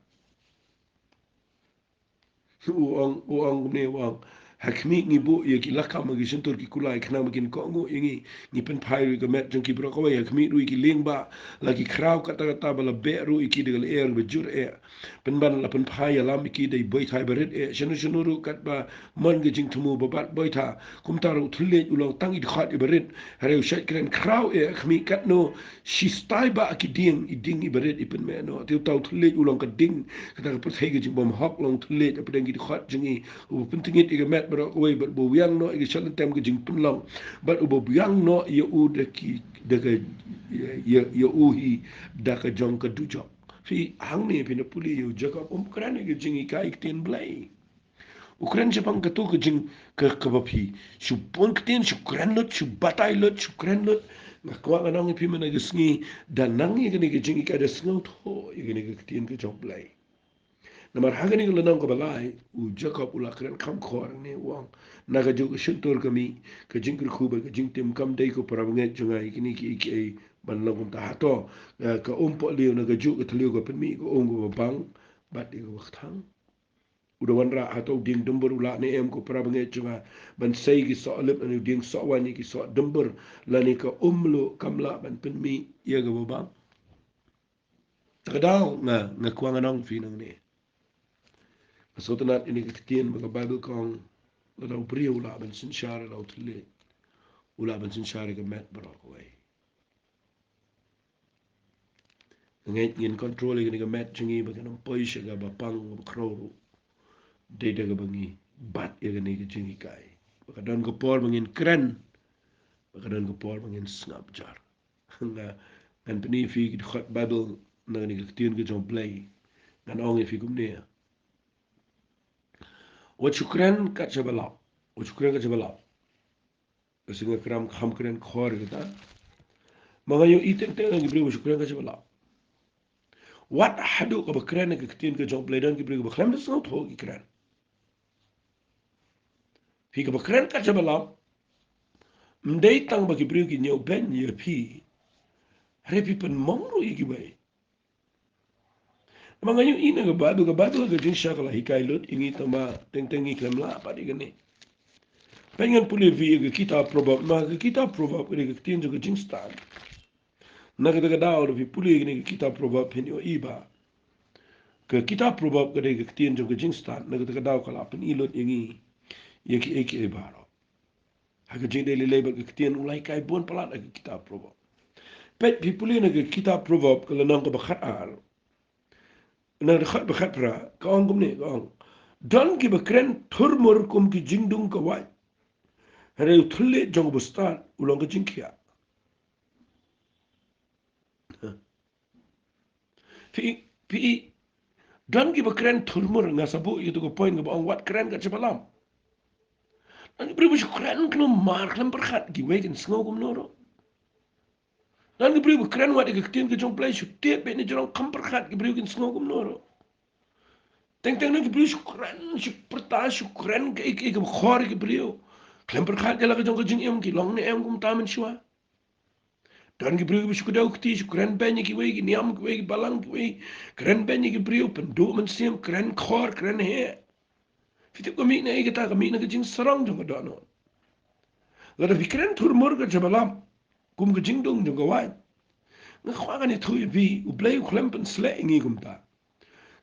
U ong, u ong kumne, u ong, ha khmih ngi buh ïa ki lakam ha ki shyntur ki kulai khnang ba kin kohnguh ïa ngi. Ngi pynphai ruh ïa ka met jong ki baroh kawei, ha khmih ruh ïa ki liengba la ki khraw katta katta, ba la beh ruh ïa ki da ka lyer ba jur eh. Pynban la pynphai ïalam ïa ki da i boitha iba rit eh. Shano shano ruh katba mon ka jingthmu ba bat boitha, kumta ruh u thylliej u long tang i dkhot iba rit. Hynrei u shait kren khraw eh, ha khmih katno shi stai bah ki dieng, i dieng iba rit i pynmeh noh. Te uta u thylliej u long ka ding, kata ka pyrthei ka jingbymhok long thylliej hapdeng ki dkhot jong ngi. Uba pyntngit ïa ka met baroh kawei, bad uba wiang noh ïa ka shalynter ka jingpynlong, bad uba wiang noh ïa u da ki, da ka, ïa, ïa, ïa u hi da ka jong ka dujok. Phi hangne phin da pule ïa u Jakob um kren ïa ka jinghikai ktien Blei. U kren shaphang kato ka jing, ka, kaba phi shu bun ktien, shu kren lut, shu batai lut, shu kren lut. Nga kwah ngan ong ïa phi mynta ka sngi, da nang ïa kane ka jinghikai, da sngewthuh ïa kane ka ktien ka jong Blei. Namar ha kane ka lynnong kaba lai, u Jakob u la kren kham khor ne u ong, na kajuh ka shyntur ka mih, ka jingkyrkhu bad ka jingtim kam dei, ko para bangeit jong nga, ïa kine kiei kiei ban long kumta. Hato, eh, ka um pohliew na kajuh ka thliew ka pynmih ïa ka um kaba bang bad ïa kaba kthang? U da wanrah, hato u dieng dumbur u lah ne em, ko para bangeit jong nga, ban sei ki soh lip lane u dieng soh waiñ ïa ki soh dumbur, lane ka um luh kam lah ban pynmih ïa kaba bang? Ta ka daw nga, nga kwah ngan ong ïa phi nangne. Nga sngewtynnat ïa kane ka ktien ba ka Baibl ka ong, lada u briew u lah ban synshar ïa la u thylliej, u lah ban synshar ïa ka met baroh kawei. Nga ngeit ngin control ïa kane ka met jong ngi ba kan ym poi sha kaba pang kaba khraw ruh. Dei da kaba ngi bat ïa kane ka jinghikai, ba ka don ka por ba ngin kren, ba ka don ka por ba ngin sngap jar. Nga, ngan pyni ïa phi ki dkhot Baibl na kane ka ktien ka jong Blei. Ngan ong ïa phi kumne. Wat shu kren kat shaba lap. Wat shu kren kat shaba lap. Ka sngi nga kren, kham kren khor kata. Ma nga ïohi teng teng ki briew ba shu kren kat shaba lap. Wat haduh kaba kren ka ktien ka jong Blei, don ki briew kiba khlem da sngewthuh ki kren. Phi, kaba kren kat shaba lap, ym dei tang ba ki briew ki ñiewbeiñ ïa phi, hynrei phi pynmong ruh ïa kiwei. Namar nga ïohi na ka Baibl, ka Baibl ka jingshah ka la hikai lut ïa ngi, tangba teng teng ngi khlem lah pat ïa kane. Peit, ngan pule ïa phi ïa ka kitab Proverb, namar ka kitab Proverb ka dei ka ktien jong ka jingstad. Na kata ka daw, lada phi pule ïa kane ka kitab Proverb phin ïohi ba ka kitab Proverb ka dei ka ktien jong ka jingstad. Na kata ka daw ka la pyni lut ïa ngi ïa kiei kiei baroh. Ha ka jingïadei lei lei bad ka ktien, u la hikai bun palat ha ka kitab Proverb. Peit, phi pule na ka kitab Proverb ka lynnong kaba khatar, na ka dkhot ba khatphra, ka ong kumne, ka ong, don kiba kren thurmur kum ki jingdung ka wait, hynrei u thylliej jong uba stad u long ka jingkhiah. Phi, phi, don kiba kren thurmur, nga sa buh ïa kato ka point kaba ong wat kren kat shaba lap. Don ki briew ba shu kren khlem mar khlem pyrkhat, kiwei kin sngew kumno ruh. Don ki briew ba kren wat ïa ka ktien ka jong Blei, shu tip beit ne jrong, kham pyrkhat, ki briew kin sngew kumno ruh. Teng teng don ki briew shu kren, shu pyrta, shu kren kaei kaei kaba khor ïa ki briew. Khlem pyrkhat ïa la ka jong ka jingim, ki long ne em kumta mynshuwa. Don ki briew kiba shu kdew kti, shu kren beiñ ïa kiwei ki niam, kiwei ki balang, kiwei kren beiñ ïa ki briew, pynduh mynsiem, kren khor, kren heh. Phi tip ka mih na ei kata? Ka mih na ka jingsarong jong ka dohnud. Lada phi kren thurmur ka jaba lap, kum ka jingdung jong ka waiñ, nga kwah ngan ïathuh ïa phi, U Blei u khlem pynsleh ïa ngi kumta.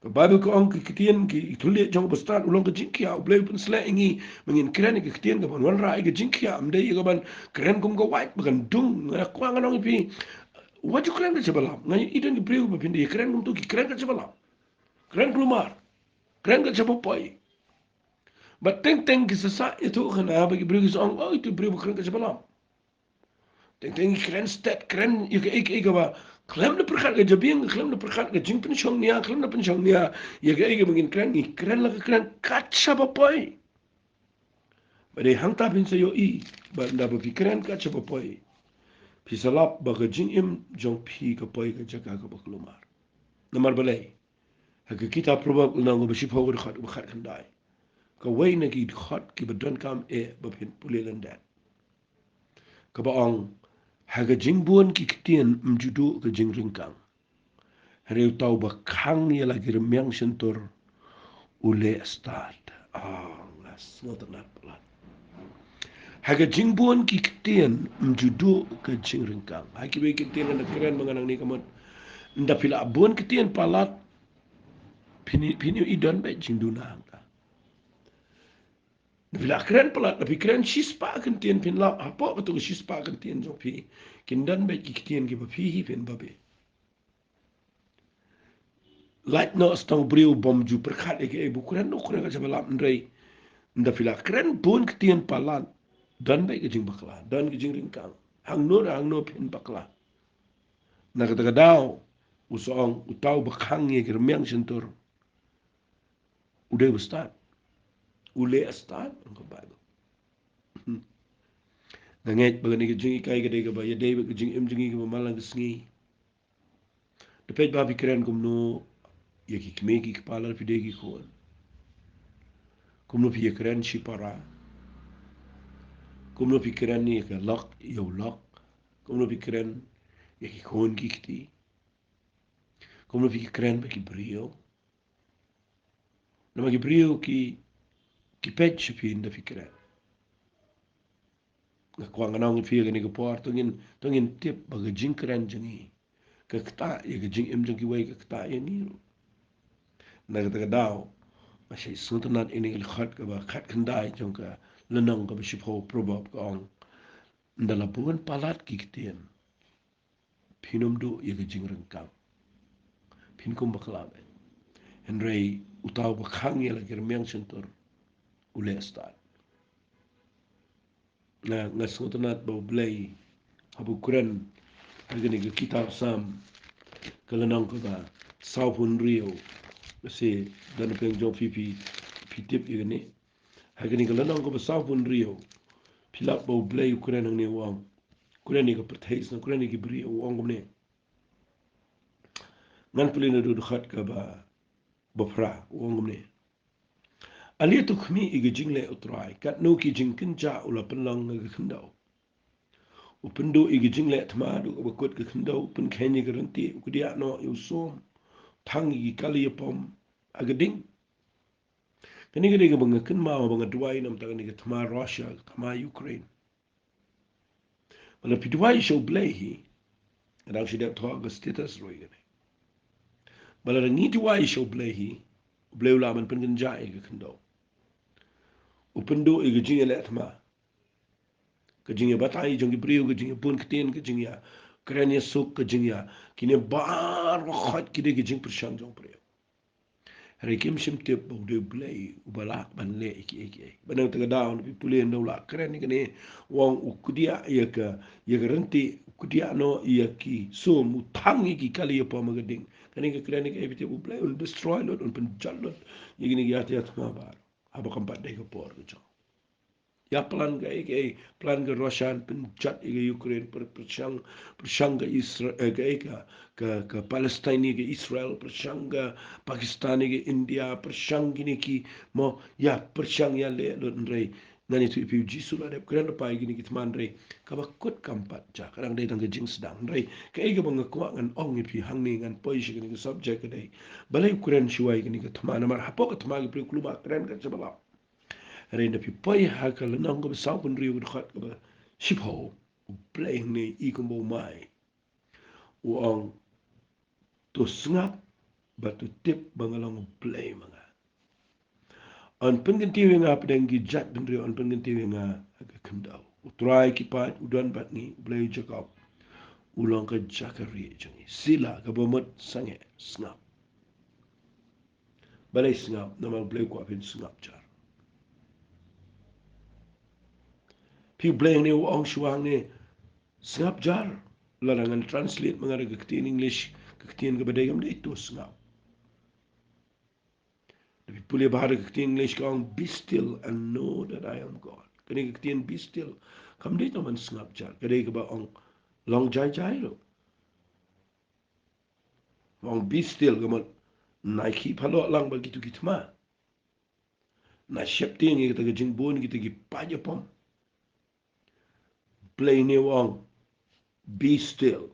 Ka Baibl ka ong, ki ktien ki thylliej jong u bastad u long ka jingkhia. U Blei u pynsleh ïa ngi ba ngin kren ïa ki ktien kaban wanrah ïa ka jingkhia, ym dei ïa kaban kren kum ka waiñ ba kan dung. Nga kwah ngan ong ïa phi, wat ju kren ka jaba lap. Nga i don ki briew ba phin da ïakren kumto, ki kren ka jaba lap. Kren kulmar. Kren ka jaba poi. Bad teng teng ki sa sah ïathuh khana ba ki briew ki sa ong, oh, itu briew ba kren ka jaba lap. Teng teng ki kren stet, kren ïa kaei kaei kaba khlem da pyrkhat ka jabieng, khlem da pyrkhat ka jingpynshong nia, khlem da pynshong nia ïa kaei kaba ngin kren, ngi kren la ka kren ka jaba poi. Ba dei hangta phin sa ïohi ba ynda ba phi kren ka jaba poi, phi sa lap ba ka jingim jong phi ka poi ka jaka kaba kulmar. Namar balei? Ha ka kitab Proverb, lynnong kaba shiphew, ka dkhot kaba khatkhyndai, kawei na ki dkhot kiba donkam eh ba phin pule lyndet, kaba ong, ha ka jingbun ki ktien ym ju duh ka jingryngkang, hynrei uta uba khang ïa la ki rmiang shyntur u leh stad. Ah, nga sngewtynnat palat. Ha ka jingbun ki ktien ym ju duh ka jingryngkang. Ha kiwei ki ktien ngan da kren ma nga nangne ka mut, ynda phi la bun ktien palat, phin, phin ïohi don beit jingduna hangta. Ynda phi la kren palat, ynda phi kren shispah kyntien, phin lap hapoh kato ka shispah kyntien jong phi kin don beit ki ktien kiba phi hi phin babe. Lait noh sdang briew bym ju pyrkhat ïa kaei ba u kren, u kren ka jaba lap, hynrei ynda phi la kren bun ktien palat, don beit ka jingbakla, don ka jingryngkang. Hangno hangno phin bakla. Na kata ka daw u sa ong, uta uba khang ïa ki rmiang shyntur u dei uba stad. U leh stad, ong ka Baibl. Nga ngeit ba kane ka jinghikai ka dei kaba ïadei bad ka jingim jong ngi kaba man la ka sngi. Da peit ba phi kren kumno ïa ki kmie ki kpa lada phi dei ki khun. Kumno phi ïakren shipara. Kumno phi kren ïa ka lok ïa u lok. Kumno phi kren ïa ki khun ki kti. Kumno phi kren bad ki briew. Namar ki briew ki, ki peit sha phi ynda phi kren. Nga kwah ngan ong ïa phi ha kane ka por, to ngin, to ngin tip ba ka jingkren jong ngi ka ktah ïa ka jingim jong kiwei, ka ktah ïa ngi ruh. Na kata ka daw nga shait sngewtynnat ïa kane ka dkhot kaba khatkhyndai jong ka lynnong kaba shiphew Proverb, ka ong, ynda la bun palat ki ktien, phin ym duh ïa ka jingryngkang. Phin kum bakla beit. Hynrei uta uba khang ïa la ki rmiang shyntur u leh stad. Nga, nga sngewtynnat ba U Blei haba u kren ha kane ka kitab Salm, ka lynnong kaba sawphew hynriew. Lehse don na pdeng jong phi, phi, phi tip ïa kane. Ha kane ka lynnong kaba sawphew hynriew, phi lap ba U Blei u kren hangne, u ong, kren ïa ka pyrthei, u kren ïa ki briew, u ong kumne. Ngan pule naduh dkhot kaba, ba phra, u ong kumne. Ale to khmih ïa ka jingleh U Trai, katno ki jingkynjah u la pynlong ha ka khyndew. U pynduh ïa ka jingleh thma haduh kaba kut ka khyndew, u pynkheiñ ïa ka ryntieh, u kdiah noh ïa u sum, thang ïa ki kali ïapom ha ka ding. Kane ka dei kaba nga kynmaw ba nga duwai na ka bynta kane ka thma Russia, ka thma Ukraine. Ba lada phi duwai sha U Blei hi, nga dang shu dep thoh ha ka status ruh ïa kane. Ba lada ngi duwai sha U Blei hi, U Blei u lah ban pynkynjah ïa ka khyndew. U pynduh ïa ka jingïaleh thma, ka jingïabatai jong ki briew, ka jingïabun ktien, ka jingïakren ïasuk, ka jingïa, kine baroh khoit ki dei ki jingpyrshang jong briew. Hynrei kim shym tip ba u dei U Blei uba lah ban leh ïa kiei kiei. Ba na kata ka daw, na phi pule, ynda u la kren ïa kane, u ong u kdiah ïa ka, ïa ka ryntieh, u kdiah noh ïa ki sum, u thang ïa ki kali ïapom ha ka ding. Kane ka kren ïa kaei, phi tip, U Blei un destroy lut, un pynjot lut ïa kine ki ïa thma baroh. Haba kam pat dei ka por ka jong. Ïa plan kaei kaei, plan ka Russia pynjot ïa ka Ukraine, pyr-, pyrshang, pyrshang ka Isra-, eh, kaei ka, ka, ka Palestine ïa ka Israel, pyrshang ka Pakistan ïa ka India, pyrshang kine ki, mo, ïa pyrshang ïaleh lut, hynrei Ngan ïathuh ïa phi, u Jisu la dep kren lypa ïa kine ki thma, hynrei kaba kut kam pat jia, ka dang dei tang ka jingsdang. Hynrei kaei kaba nga kwah ngan ong ïa phi hangne, ngan poi sha kane ka subject, ka dei balei u kren shuwa ïa kane ka thma, namar hapoh ka thma ki briew ki kulmar, kren kat shaba lap. Hynrei lada phi poi ha ka lynnong kaba sawphew hynriew, ka dkhot kaba shiphew, U Blei hangne i kumba u mai. U ong, to sngap bad to tip ba nga long U Blei ma nga. Yn pynkyntiew ïa nga hapdeng ki jaitbynriew, yn pynkyntiew ïa nga ha ka khyndew. U Trai ki paid u don bad ngi, U Blei u Jakob u long ka jaka rieh jong ngi. Selah, kaba mut sangeh, sngap. Balei sngap? Namar U Blei u kwah phin sngap jar. Phi, U Blei hangne u ong shuwa hangne, sngap jar. Lada ngan translate ma nga da ka ktien English, ka ktien kaba dei kam dei to sngap. Lada phi pule bha da ka ktien English ka ong, be still and know that I am God. Kane ka ktien be still kam dei tang ban sngap jar, ka dei kaba ong long jai jai ruh. Ong be still ka mut, nai khih paloh lang bad kito ki thma. Nai sheptieng ïa kita ki jingbun, kita ki paid ïapom. Blei ne u ong, be still.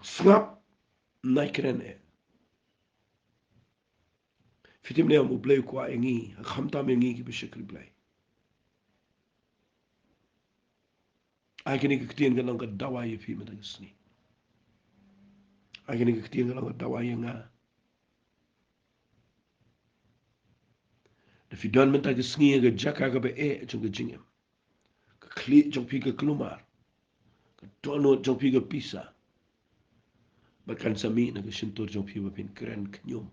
Sngap, nai kren eh. Phi tip ne em, U Blei u kwah ïa ngi, khamtam ïa ngi kiba shakri Blei. Ai kane ka ktien kan long ka dawai ïa phi mynta ka sngi. Ai kane ka ktien kan long ka dawai ïa nga. Lada phi don mynta ka sngi ha ka jaka kaba eh jong ka jingim, ka khlieh jong phi ka kulmar, ka dohnud jong phi ka pisa, bad kan sa mih na ka shyntur jong phi ba phin kren khñium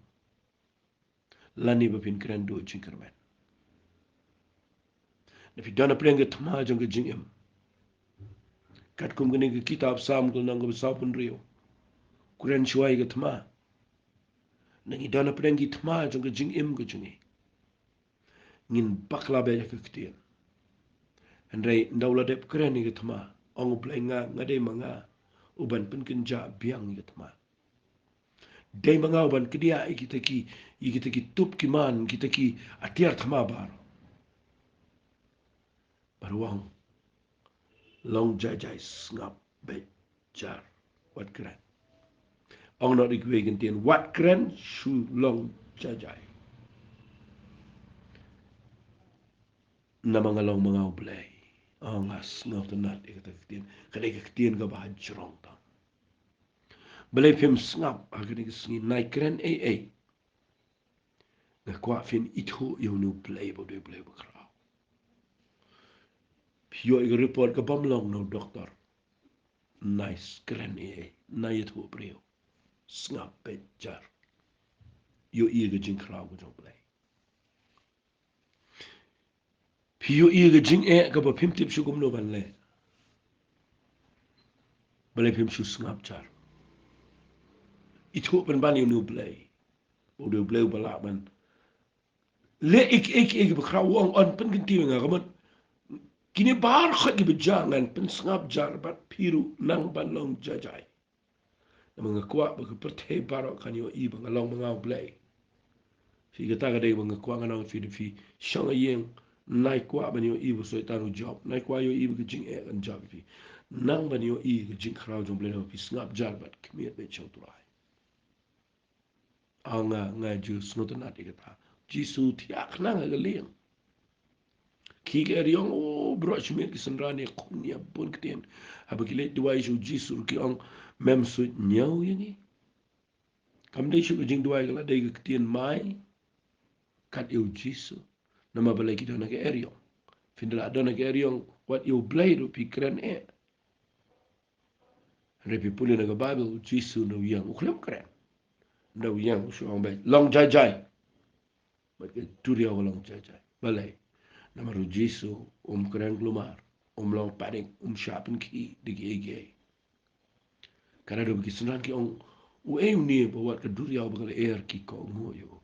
lane ba phin kren duh jingkyrmen. Lada phi don hapdeng ka thma jong ka jingim, katkum kane ka kitab Salm ka lynnong kaba sawphew hynriew, kren shuwa ïa ka thma. Lada ngi don hapdeng ki thma jong ka jingim ka jong ngi, ngin bakla beit ha ka ktien. Hynrei ynda u la dep kren ïa ka thma, ong U Blei, nga, nga dei ma nga uban pynkynjah biang ïa ka thma. Dei ma nga uban kdiah ïa kita ki, ïa kita ki tup ki man, kita ki atiar thma baroh. Bad u ong, long jai jai, sngap beit jar, wat kren. Ong noh da kiwei ki ktien, wat kren, shu long jai jai. Namar nga long ma nga U Blei. Ong, nga sngewtynnat ïa kata ka ktien. Ka dei ka ktien kaba hajrong tang. Balei phim sngap ha kane ka sngi, nai kren ei ei? Nga kwah phin ithuh ïa une U Blei ba u dei U Blei uba khraw. Phi ïoh ïa ka report kabym long na u doktor, nai kren ei ei, nai ïathuh briew. Sngap beit jar. Ïohi ïa ka jingkhraw ka jong U Blei. Phi ïohi ïa ka jingeh kaba phim tip shuh kumno ban leh. Balei phim shu sngap jar? Ithuh pynban ïa une U Blei, u dei U Blei uba lah ban leh ïa kiei kiei kiba khraw. U ong, yn pynkyntiew ïa nga, ka mut kine baroh kiba jia ngan pynsngap jar bad phi ruh nang ban long jai jai. Namar nga kwah ba ka pyrthei baroh kan ïohi ba nga long ma nga U Blei. Phi, kata ka dei ba nga kwah ngan ong ïa phi, lada phi shong ha ïing, nai kwah ban ïohi ba u Soitan u jop, nai kwah ïohi ba ka jingeh kan jop ïa phi. Nang ban ïohi ka jingkhraw jong U Blei, nang phi sngap jar bad khmih beit sha U Trai. Ong, nga, nga ju sngewtynnat ïa kata. Jisu thiah khnang ha ka lieng. Khie ki eriong, o, baroh shimet ki synran ïakhun ïabun ktien. Haba ki leit duwai sha u Jisu ruh ki ong, mem suidñiew ïa ngi? Kam dei shuh ka jingduwai, ka la dei ka ktien mai kat ïa u Jisu. Namar balei ki don ha ka eriong? Phin da lah don ha ka eriong wat ïa U Blei ruh phi kren eh. Hynrei phi pule na ka Baibl, u Jisu ynda u ïeng u khlem kren. Ynda u ïeng u shu ong beit, long jai jai. Bad ka duriaw ka long jai jai. Balei? Namar u Jisu um kren kulmar, um long panic, um shah pynkhih da kiei kiei. Ka naduh ba ki synran ki ong, uei une ba wat ka duriaw bad ka lyer ki kohnguh ïa u?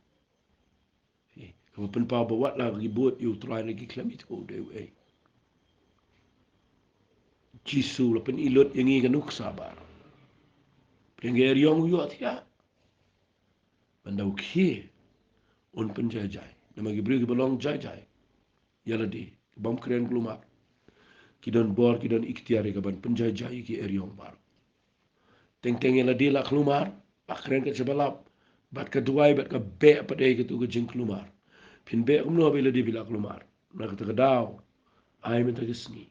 Kaba pynpaw ba wat la ki bud ïa U Trai, la ki khlem ithuh u dei uei. Jisu la pyni lut ïa ngi ka nuksa ba hapdeng ka eriong u ïohthiah. Ban da u khie un pynjai jai. Namar ki briew kiba long jai jai, ïa lade, bym kren kulmar. Ki don bor, ki don ikhtiar ïa ka ban pynjai jai ïa ki eriong baroh. Teng teng ïa lade la kulmar, ba kren ka jingïalap, bad ka duwai, bad ka beh pat ïa katu ka jingkulmar. Phin beh kumno ba ïa lade phi la kulmar? Na kata ka daw, ai mynta ka sngi.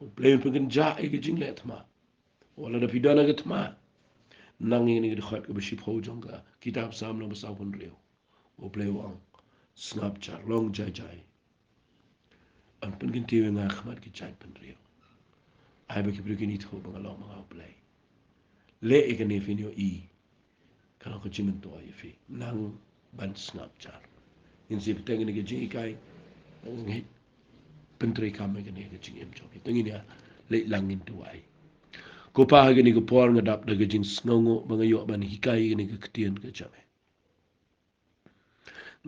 U Blei un pynkynjah ïa ka jingleh thma. Wat lada phi don ha ka thma. Nang ïa kane ka dkhot kaba shiphew jong ka kitab Salm namba sawphew hynriew. U Blei u ong, sngap jar, long jai jai. Yn pynkyntiew ïa nga ha khmat ki jait bynriew. Ai ba ki briew kin ithuh ba nga long ma nga U Blei. Leh ïa kane phin ïohi. Ka long ka jingmyntoi ïa phi. Nang ban sngap jar. Ngin sa ïa bteng ïa kane ka jinghikai. Ngin pyntreikam ïa kane ka jingim jong phi. Te ngin ïa leit lang ngin duwai. Ko Pa, ha kane ka por nga dap da ka jingsngewnguh ba nga ïoh ban hikai ïa kane ka ktien ka jong me.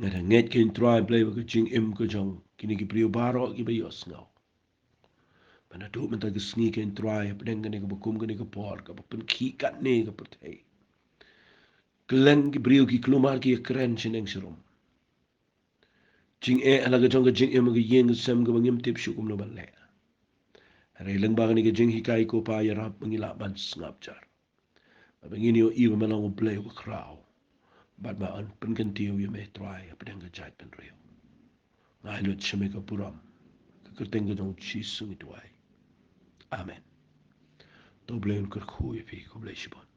Nga da ngeit kein Trai Blei ba ka jingim ka jong kine ki briew baroh kiba ïohsngew. Ba naduh mynta ka sngi kein Trai, hapdeng kane kaba kum kane ka por, kaba pynkhih katne ka pyrthei. Kylleng ki briew ki kulmar ki ïakren shaneng sharum. Jingeh ha la ka jong ka jingim ka ïing ka sem kaba ngim tip shuh kumno ban leh. Hynrei lyngba kane ka jinghikai ko Pa ïarap ba ngin lah ban sngap jar. Bad ba ngin ïohi ba me long U Blei uba khraw. Bad ba yn pynkyntiew ïa me Trai hapdeng ka jait bynriew. Nga ai lut sha me ka burom. Ha ka kyrteng ka jong U Jisu ngi duwai. Amen. To U Blei un kyrkhu ïa phi, khublei shibun.